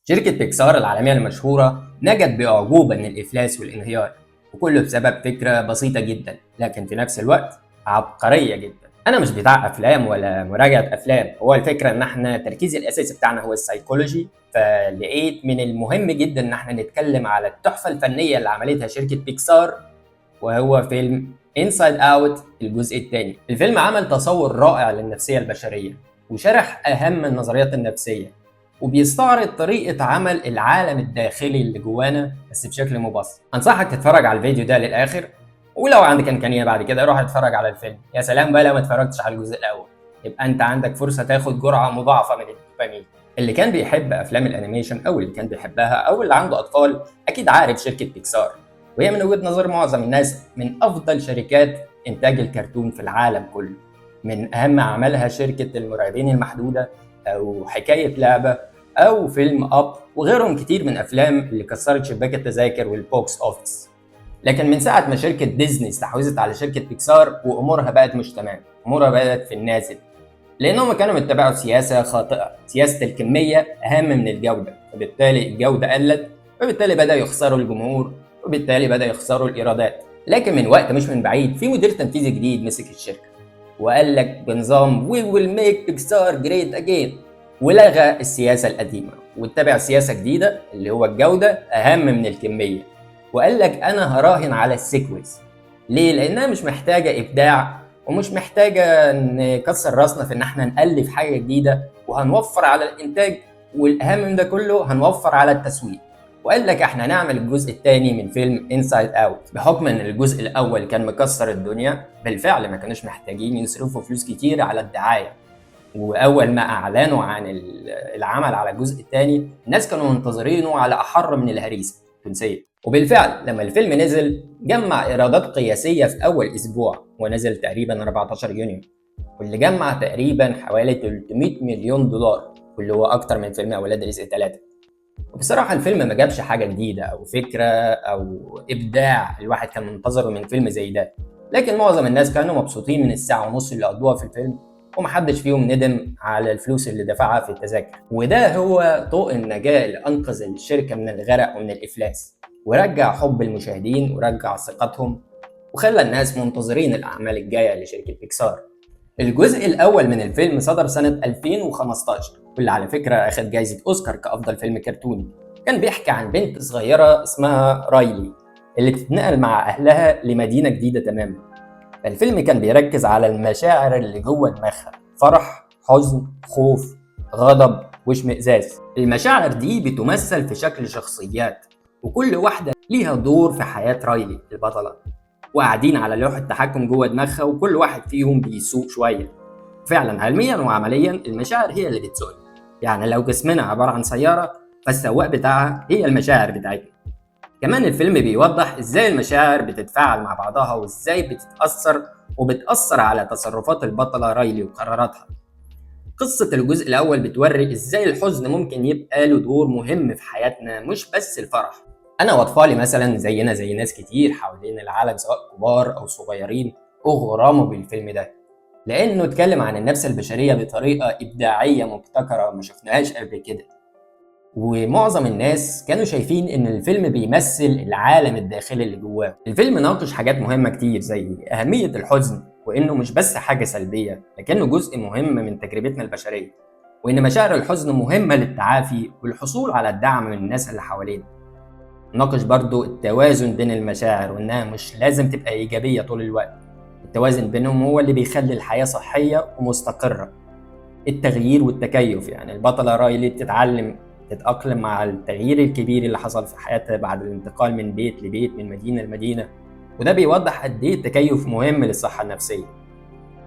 شركة بيكسار العالمية المشهورة نجت بأعجوبة من الإفلاس والانهيار، وكله بسبب فكرة بسيطة جدا لكن في نفس الوقت عبقرية جدا. أنا مش بتاع أفلام ولا مراجعة أفلام، هو الفكرة إن احنا التركيز الأساسي بتاعنا هو السايكولوجي، فلقيت من المهم جدا إن احنا نتكلم على التحفة الفنية اللي عملتها شركة بيكسار، وهو فيلم Inside Out الجزء الثاني. الفيلم عمل تصور رائع للنفسية البشرية وشرح أهم النظريات النفسية، وبيستعرض طريقة عمل العالم الداخلي اللي جوانا بس بشكل مبسط. أنصحك تتفرج على الفيديو ده للآخر، ولو عندك إمكانية بعد كده روح اتفرج على الفيلم. يا سلام بقى لو ما اتفرجتش على الجزء الأول، يبقى أنت عندك فرصة تاخد جرعة مضاعفة من الدوبامين. اللي كان بيحب أفلام ال animation أو اللي كان بيحبها أو اللي عنده أطفال أكيد عارف شركة بيكسار، وهي من وجهة نظر معظم الناس من أفضل شركات إنتاج الكرتون في العالم كله. من أهم أعمالها شركة المرعبين المحدودة أو حكاية لعبة أو فيلم Up وغيرهم كتير من أفلام اللي كسرت شباك التذاكر وال box office. لكن من ساعة ما شركة ديزني استحوذت على شركة بيكسار وأمورها بقت مش تمام، أمورها بقت في النازل، لأنهم كانوا بيتبعوا سياسة خاطئة، سياسة الكمية أهم من الجودة، فبالتالي الجودة قلت، وبالتالي بدأ يخسروا الجمهور، وبالتالي بدأ يخسروا الإيرادات. لكن من وقت مش من بعيد في مدير تنفيذي جديد مسك الشركة وقال لك بنظام we will make Pixar great again، ولغى السياسة القديمة واتبع سياسة جديدة اللي هو الجودة أهم من الكمية، وقال لك أنا هراهن على ال sequels. ليه؟ لأنها مش محتاجة إبداع ومش محتاجة نكسر راسنا في إن احنا نألف حاجة جديدة، وهنوفر على الإنتاج، والأهم من ده كله هنوفر على التسويق. وقال لك احنا هنعمل الجزء الثاني من فيلم Inside Out، بحكم ان الجزء الاول كان مكسر الدنيا بالفعل، ما كانوش محتاجين يصرفوا فلوس كتير على الدعايه. واول ما اعلنوا عن العمل على الجزء الثاني الناس كانوا منتظرينه على احر من الهريسه التونسيه. وبالفعل لما الفيلم نزل جمع ايرادات قياسيه في اول اسبوع، ونزل تقريبا 14 يونيو، واللي جمع تقريبا حوالي 300 مليون دولار، واللي هو اكتر من فيلم اولاد رزق 3. وبصراحة الفيلم ما جابش حاجة جديدة أو فكرة أو إبداع الواحد كان منتظره من فيلم زي ده، لكن معظم الناس كانوا مبسوطين من الساعة ونص اللي قضوها في الفيلم، ومحدش فيهم ندم على الفلوس اللي دفعها في التذاكر. وده هو طوق النجاة اللي أنقذ الشركة من الغرق ومن الإفلاس، ورجع حب المشاهدين ورجع ثقتهم، وخلى الناس منتظرين الأعمال الجاية لشركة بيكسار. الجزء الأول من الفيلم صدر سنة 2015، واللي على فكرة أخذ جايزة أوسكار كأفضل فيلم كرتوني. كان بيحكي عن بنت صغيرة اسمها رايلي اللي بتتنقل مع أهلها لمدينة جديدة تماما. الفيلم كان بيركز على المشاعر اللي جوه دماغها، فرح، حزن، خوف، غضب، واشمئزاز. المشاعر دي بتمثل في شكل شخصيات، وكل واحدة ليها دور في حياة رايلي البطلة، وقاعدين على لوحة تحكم جوه دماغها، وكل واحد فيهم بيسوق شوية. فعلا علميا وعمليا المشاعر هي اللي بتسوقنا، يعني لو جسمنا عبارة عن سيارة فالسواق بتاعها هي المشاعر بتاعتنا. كمان الفيلم بيوضح ازاي المشاعر بتتفاعل مع بعضها، وازاي بتتأثر وبتأثر على تصرفات البطلة رايلي وقراراتها. قصة الجزء الأول بتوري ازاي الحزن ممكن يبقى له دور مهم في حياتنا، مش بس الفرح. أنا وأطفالي مثلا زينا زي ناس كتير حوالين العالم سواء كبار أو صغيرين أغرموا بالفيلم ده، لأنه اتكلم عن النفس البشرية بطريقة إبداعية مبتكرة ما شفناهاش قبل كده. ومعظم الناس كانوا شايفين ان الفيلم بيمثل العالم الداخلي اللي جواه. الفيلم ناقش حاجات مهمة كتير زي أهمية الحزن، وإنه مش بس حاجة سلبية لكنه جزء مهم من تجربتنا البشرية، وإن مشاعر الحزن مهمة للتعافي والحصول على الدعم من الناس اللي حوالينا. ناقش برضو التوازن بين المشاعر، وإنها مش لازم تبقى إيجابية طول الوقت. التوازن بينهم هو اللي بيخلي الحياة صحية ومستقرة. التغيير والتكيف، يعني البطلة رايلي بتتعلم تتأقلم مع التغيير الكبير اللي حصل في حياتها بعد الانتقال من بيت لبيت، من مدينة لمدينة، وده بيوضح قد ايه التكيف مهم للصحة النفسية.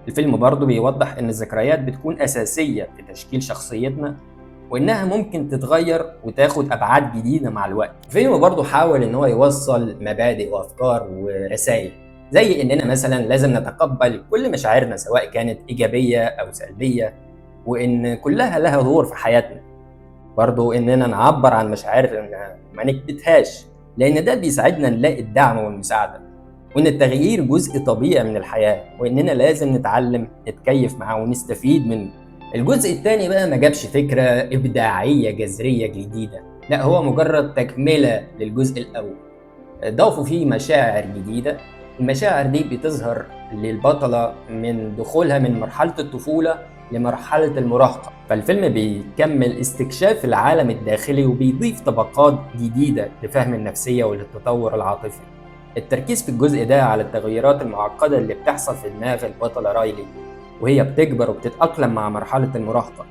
الفيلم برضه بيوضح إن الذكريات بتكون أساسية في تشكيل شخصيتنا، وإنها ممكن تتغير وتاخد أبعاد جديدة مع الوقت. الفيلم برضه حاول إن هو يوصل مبادئ وأفكار ورسائل، زي إننا مثلا لازم نتقبل كل مشاعرنا سواء كانت إيجابية أو سلبية، وإن كلها لها دور في حياتنا. برضو إننا نعبر عن مشاعرنا ما نكبتهاش، لأن ده بيساعدنا نلاقي الدعم والمساعدة، وإن التغيير جزء طبيعي من الحياة، وإننا لازم نتعلم نتكيف معاه ونستفيد منه. الجزء الثاني بقى ما جابش فكرة إبداعية جذرية جديدة، لا هو مجرد تكملة للجزء الأول، ضافوا فيه مشاعر جديدة. المشاعر دي بتظهر للبطلة من دخولها من مرحلة الطفولة لمرحلة المراهقة. فالفيلم بيكمل استكشاف العالم الداخلي وبيضيف طبقات جديدة لفهم النفسية وللتطور العاطفي. التركيز في الجزء ده على التغيرات المعقدة اللي بتحصل في دماغ البطلة رايلي وهي بتكبر وبتتأقلم مع مرحلة المراهقة.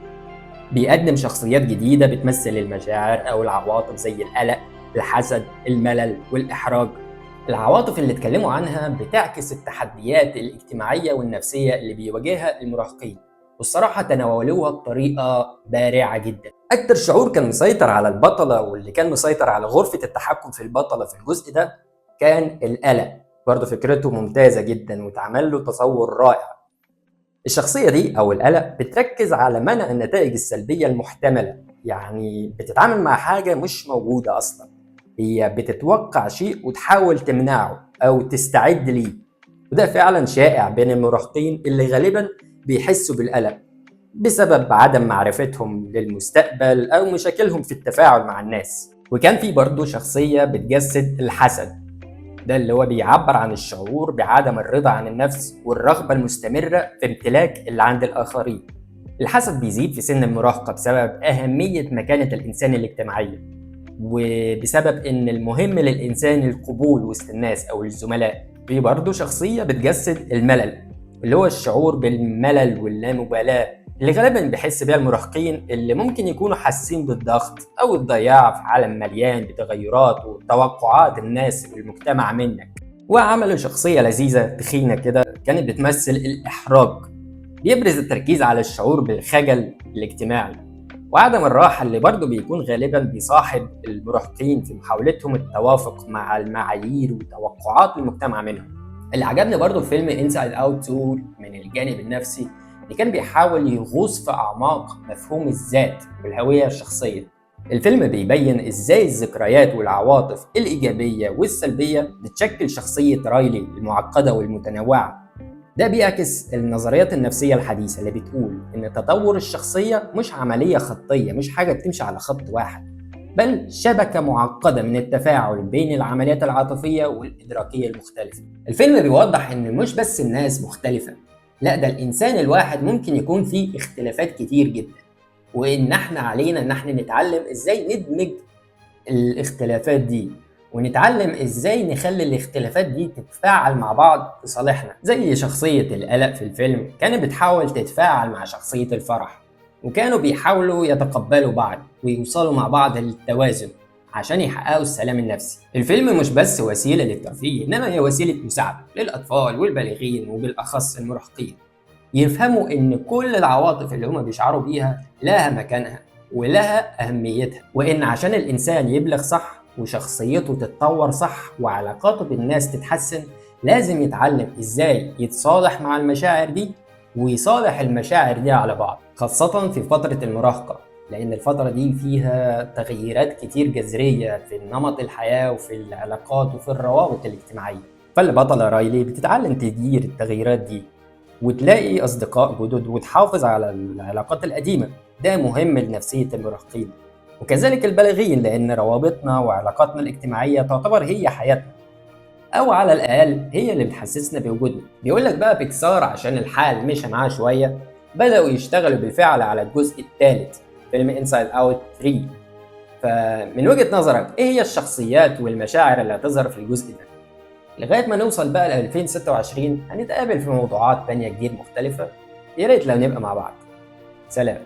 بيقدم شخصيات جديدة بتمثل المشاعر أو العواطف زي القلق، الحسد، الملل والإحراج. العواطف اللي اتكلموا عنها بتعكس التحديات الاجتماعية والنفسية اللي بيواجهها المراهقين، والصراحة تناولوها بطريقة بارعة جدا. أكتر شعور كان مسيطر على البطلة واللي كان مسيطر على غرفة التحكم في البطلة في الجزء ده كان القلق. برضه فكرته ممتازة جدا واتعمل له تصور رائع. الشخصية دي أو القلق بتركز على منع النتائج السلبية المحتملة، يعني بتتعامل مع حاجة مش موجودة أصلا، هي بتتوقع شيء وتحاول تمنعه أو تستعد ليه. وده فعلا شائع بين المراهقين اللي غالبا بيحسوا بالقلق بسبب عدم معرفتهم للمستقبل أو مشاكلهم في التفاعل مع الناس. وكان في برضه شخصية بتجسد الحسد، ده اللي هو بيعبر عن الشعور بعدم الرضا عن النفس والرغبة المستمرة في امتلاك اللي عند الآخرين. الحسد بيزيد في سن المراهقة بسبب أهمية مكانة الإنسان الاجتماعية، وبسبب إن المهم للإنسان القبول وسط الناس أو الزملاء. في برضه شخصية بتجسد الملل، اللي هو الشعور بالملل واللامبالاة اللي غالبا بيحس بيها المراهقين اللي ممكن يكونوا حاسين بالضغط أو الضياع في عالم مليان بتغيرات وتوقعات الناس والمجتمع منك. وعملوا شخصية لذيذة تخينة كده كانت بتمثل الإحراج، بيبرز التركيز على الشعور بالخجل الاجتماعي وعدم الراحة اللي برضه بيكون غالبا بيصاحب المراهقين في محاولتهم التوافق مع المعايير وتوقعات المجتمع منهم. اللي عجبني برضه في فيلم Inside Out 2 من الجانب النفسي اللي كان بيحاول يغوص في أعماق مفهوم الذات والهوية الشخصية. الفيلم بيبين إزاي الذكريات والعواطف الإيجابية والسلبية بتشكل شخصية رايلي المعقدة والمتنوعة. ده بيعكس النظريات النفسية الحديثة اللي بتقول إن تطور الشخصية مش عملية خطية، مش حاجة بتمشي على خط واحد، بل شبكة معقدة من التفاعل بين العمليات العاطفية والإدراكية المختلفة. الفيلم بيوضح إن مش بس الناس مختلفة، لا ده الإنسان الواحد ممكن يكون فيه اختلافات كتير جدا، وإن احنا علينا إن احنا نتعلم إزاي ندمج الاختلافات دي، ونتعلم إزاي نخلي الاختلافات دي تتفاعل مع بعض في صالحنا. زي شخصية القلق في الفيلم كانت بتحاول تتفاعل مع شخصية الفرح، وكانوا بيحاولوا يتقبلوا بعض ويوصلوا مع بعض للتوازن عشان يحققوا السلام النفسي. الفيلم مش بس وسيلة للترفيه، إنما هي وسيلة مساعدة للأطفال والبالغين وبالأخص المراهقين، يفهموا إن كل العواطف اللي هما بيشعروا بيها لها مكانها ولها أهميتها، وإن عشان الإنسان يبلغ صح وشخصيته تتطور صح وعلاقاته بالناس تتحسن، لازم يتعلم إزاي يتصالح مع المشاعر دي ويصالح المشاعر دي على بعض، خاصة في فترة المراهقة، لأن الفترة دي فيها تغييرات كتير جذرية في نمط الحياة وفي العلاقات وفي الروابط الاجتماعية. فالبطلة رايلي بتتعلم تدير التغييرات دي وتلاقي أصدقاء جدد وتحافظ على العلاقات القديمة. ده مهم لنفسية المراهقين وكذلك البالغين، لأن روابطنا وعلاقاتنا الاجتماعية تعتبر هي حياتنا، أو على الأقل هي اللي بتحسسنا بوجودنا. بيقولك بقى بيكسار عشان الحال مشى معاه شوية بدأوا يشتغلوا بالفعل على الجزء الثالث فيلم Inside Out 3. فمن وجهة نظرك إيه هي الشخصيات والمشاعر اللي هتظهر في الجزء ده؟ لغاية ما نوصل بقى ل 2026 هنتقابل في موضوعات تانية كتير مختلفة، يا ريت لو نبقى مع بعض. سلام.